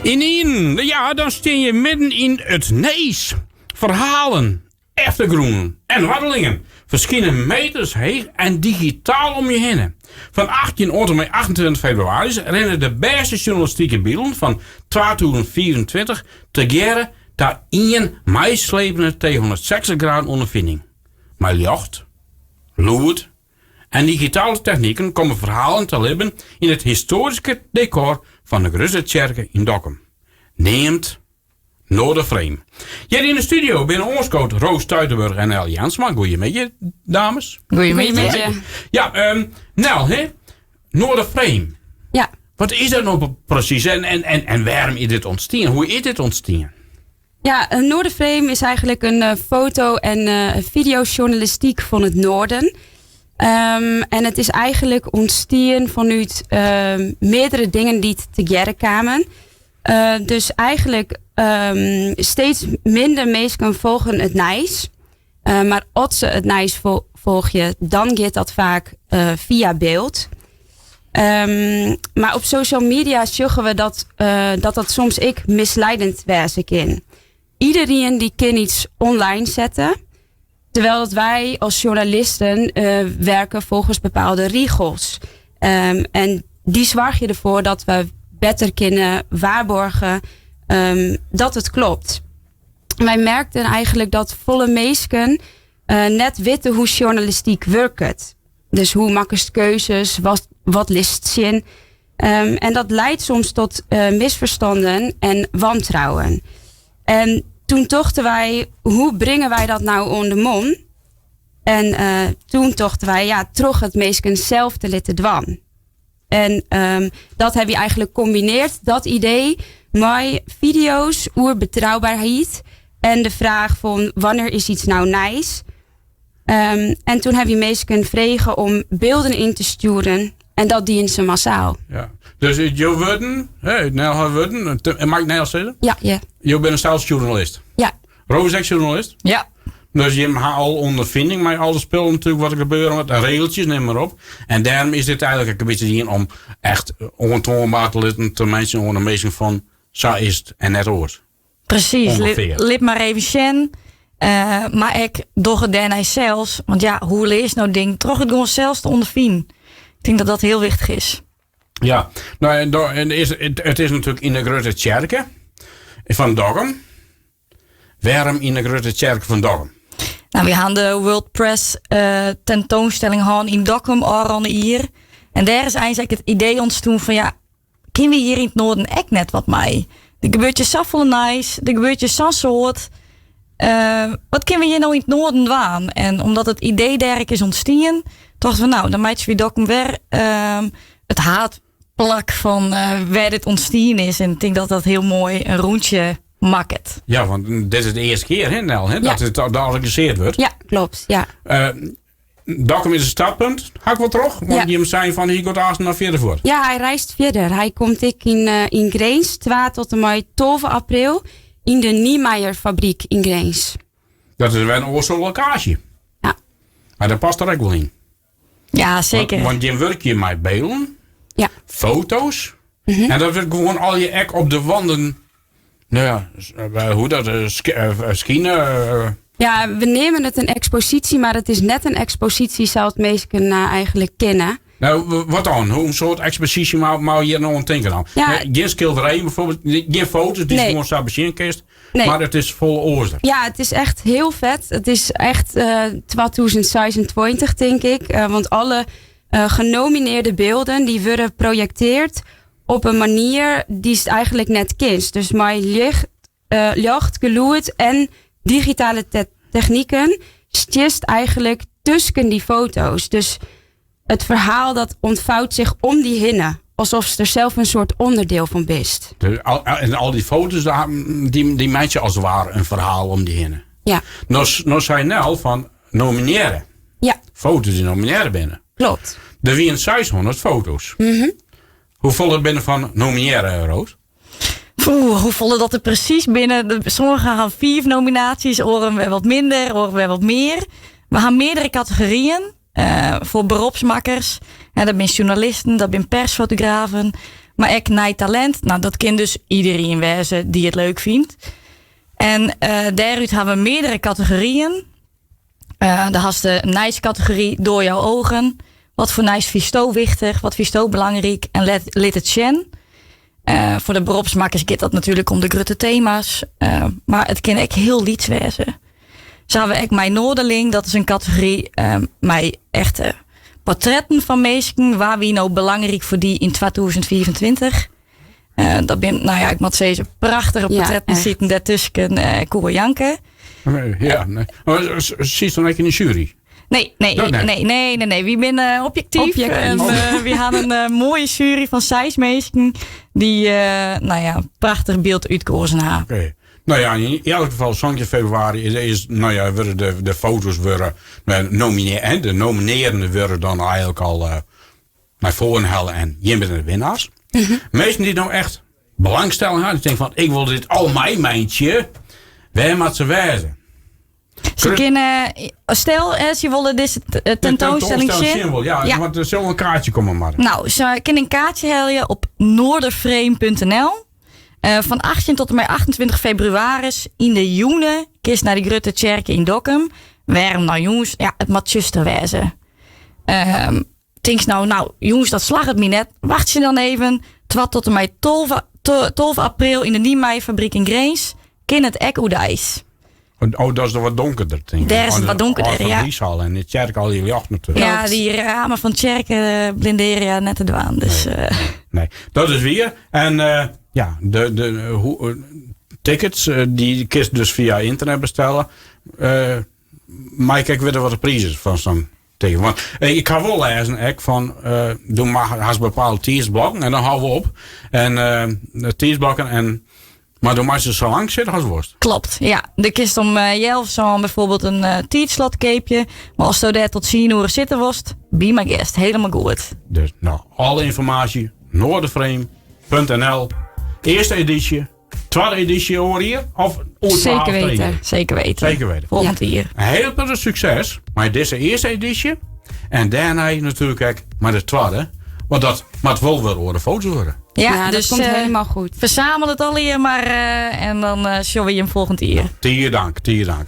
Ynienen, ja, dan stean je midden yn it nijs. Ferhalen, eftergrûnen en waddelingen ferskine meters heech en digitaal om je hinne. Fan 18 oant en mei 28 febrewaris rinne de bêste sjoernalistike bylden fan 2025 tegearre ta ien meislepende 360 graden ûnderfining. Mei ljocht, lûd en digitale techniken komme ferhalen ta libben yn it histoaryske dekor fan de Grutte Tsjerke yn Dokkum, neamd Noorderframe. Hjir yn de studio binne oanskood Roos Tuitenburg en Nel Jansma. Goeiemiddei, dames. Goeiemiddei. Ja, Nel, hè? Noorderframe. Ja. Wat is dat no presys en wêrom is dit ûntstien? Hoe is dit ûntstien? Ja, Noorderframe is eigenlijk in foto- en videojournalistiek fan it Noarden. En it is eigenlijk ûntstien fanút meardere dingen dy't tegearre kamen. Dus eigenlijk steeds minder minsken folgen it nijs. Mar as se it nijs folgje, dan giet dat faak fia byld. Mar op social media sjogge we dat dat soms ek misleidend wêze kin. Iedereen dy kin iets online sette, terwijl dat wy as sjoernalisten werke folgens bepaalde rigels. En dy soargje derfoar dat we better kinne waarborgen dat it klopt. Wy merkten eigenlijk dat folle minsken net witte hoe sjoernalistyk wurket. Dus hoe makkest keuzes, wat litst sjen. En dat leidt soms tot misferstanden en wantrouwen. En toen tochten wy, hoe bringe wy dat no oan de man? En toen tochten wy, ja, troch it minsken sels te litten dwaan. En dat ha wy eigenlijk kombinearre, dat idee, mei fideo's oer betrouberheid en de fraach fan wannear is iets no nijs? En toen ha wy minsken frege om bylden yn te stjoeren en dat dienen se massaal. Ja. Dus út jo wurden, hè, út Nel har wurden, en mei ik Nel sizze? Ja. Jo binne sels sjoernalist. Ja. Roos ek sjoernalist? Ja. Dus jim ha al ûnderfining mei alle spullen natuerlik wat der gebeure moat, en regeltsjes, nim mar op. En dêrom is dit eigenlijk in bytsje dien om echt oantoanber te litten te minsken oan de minsken fan sa is it en net oars. Presys, lit mar even sjen. Mar ek doch it dêrnei sels. Want ja, hoe learst no dingen? Troch it gewoan sels te ûnderfinen. Ik tink dat dat hiel wichtich is. Ja, no, en it is natuerlik yn de Grutte Tsjerke fan Dokkum. Wêrom yn de Grutte Tsjerke fan Dokkum? No, wy ha de World Press tentoanstelling hân yn Dokkum ôfrûne jier. En dêr is eins ek it idee ûntstien fan ja, kinne wy hjir yn it Noarden ek net wat mei? Der gebeurt hjir safolle nijs, der gebeurt hjir sa'n soad. Wat kinne we hjir no yn it Noarden dwaan? En omdat it idee dêr ek is ûntstien, tochten we no, dan meitsje wy Dokkum wer it haadplak fan wêr dit ûntstien is. En ik tink dat dat hiel moai in rûntsje makket. Ja, want dit is de earste kear, hè, Nel, hè, dat it organisearre wurdt. Ja, kloppet. Ja. Dokkum is it startpunt, ha ik wol troch? Want jim seinen fan hy giet aanst noch fierder fuort. Ja, hy reist fierder. Hy komt ek yn Grins, 2 tot en mei 12 april, yn de Niemeijer-fabryk yn Grins. Dat is wer in oar soart lokaasje. Ja. Mar dat past der ek wol yn. Ja, seker. Want jim wurkje mei bylden, foto's. En dat wurdt gewoan allegear ek op de wanden, no ja, hoe dat, skine. Ja, we neame it in eksposysje, mar it is net in eksposysje sa't minsken eigenlijk kenne. No, wat dan? Hoe soart eksposysje mei je hjir no oan tinke dan? Ja. Gjin skilderijen byfoarbyld, gjin foto's dy't Nee. gewoan sa besjen kinst. Nee. Mar it is folle oars. Ja, it is echt hiel fet. It is echt 2026, tink ik. Want alle genominearde bylden dy wurde projektearre op in manier dy'tst eigenlijk net kinst. Dus mei ljocht, gelûd en digitale techniken stiest eigenlijk tusken dy foto's. Dus it ferhaal dat ûntfout sich om dy hinne. Alsofst der sels in soart ûnderdiel fan bist. En al dy foto's, dy meitsje as it ware in ferhaal om dy hinne. Ja. No sei Nel fan nominearre. Ja. Foto's dy't nominearre binne. Kloppet. Der wiene 600 foto's. Hoefolle binne fan nominearre, Roos? Oeh, hoefolle dat der presys binne. Sommige ha fiif nominaasjes, oaren wer wat minder, oaren wer wat mear. We ha meardere kategoryen foar beropsmakkers. En dat binne sjoernalisten, dat binne persfotografen. Mar ek nij talint. Nou, dat kin dus iderien wêze dy't it leuk fynt. En dêrút ha we meardere kategoryen. Dêr hast de nijskategory Door jouw ogen. Wat foar nijs fynsto wichtich? Wat fynsto belangryk? En let, lit it sjen. Foar de beropsmakkers giet dat natuerlik om de grutte tema's. Mar it kin ek hiel lyts wêze. Sa hawwe we ek Mijn Noorderling. Dat is in kategory mei echte portretten fan minsken. Wa wie no belangryk foar dy yn 2025? Dat bin, nou ja, ik moat sizze, prachtige portretten Ja, sitten dêrtusken. Koe wol janke. Ja, nee. Maar sitst dan ek yn de jury? Nee, nee, Dat net. nee, nee, nee, nee. Wy binne objektyf. Objektyf. En wy hawwe in moaie jury fan seis minsken dy't nou ja, prachtich byld útkoazen ha. Oké. Nou ja, yn elk gefal 17 febrewaris is, nou ja, wurde de foto's wurde, hè, de nominearden wurde dan eigentlik al nei foaren helle en jim binne de winnaars. Minsken dy't no echt belangstelling ha, dy't tinke fan ik wol dit al meimeitsje, wêr moat se wêze? Se kinne, stel, se wolle dizze tentoanstelling sjen. Wol, ja, Ja. want der sil in kaartsje komme moatte. Nou, se kinne in kaartsje helje op noorderframe.nl. Fan 18 tot en mei 28 febrewaris yn de jûne kinst nei de Grutte Tsjerke yn Dokkum. Wêrom nou jûns? Ja, it moat tsjuster wêze. Tinkst no, nou, jûns dat slagget my net. Wachtsje dan even. 2 tot en mei 12 april yn de Niemeierfabriek yn Grins. Kin it ek oerdeis. Oh, dat is noch wat donkerder, tink ik. Dêr is it wat donkerder, ja. Fabrykshal en de tsjerke al dy ljocht natuerlik. Ja, dy ramen fan tsjerke blindearje net te dwaan. Dus, Nee. Nee, dat is wier. En ja, de hoe, tickets dy kinst dus fia ynternet bestelle. Mei ik ek witte wat de priis is fan sa'n ticket? Want ik ha wol lêzen ek fan, do hast bepaalde tiidsblokken en dan hou we op. En de tiidsblokken en, mar do meist der sa lang sitte as wolst. Klopt, ja. Do kinst om healwei sân byfoarbyld in tiidslot keapje. Mar asto dêr tot tsien oere sitte wolst, be my guest. Hielendal goed. Dus nou, alle ynformaasje noorderframe.nl. Earste edysje, twadde edysje oar jier? Of oer Zeker 12 weten. jier? Zeker weten. Zeker weten. Folgjend jier. Een hiel protte sukses mei dizze earste edysje. En dêrnei natuerlik ek mei de twadde. Want dat moat wol wer oare foto's wurde. Ja, Ja, dat dus, komt hielendal goed. Fersamel it allegear mar en dan sjogge we jim folgjend jier. Tige dank, tige dank.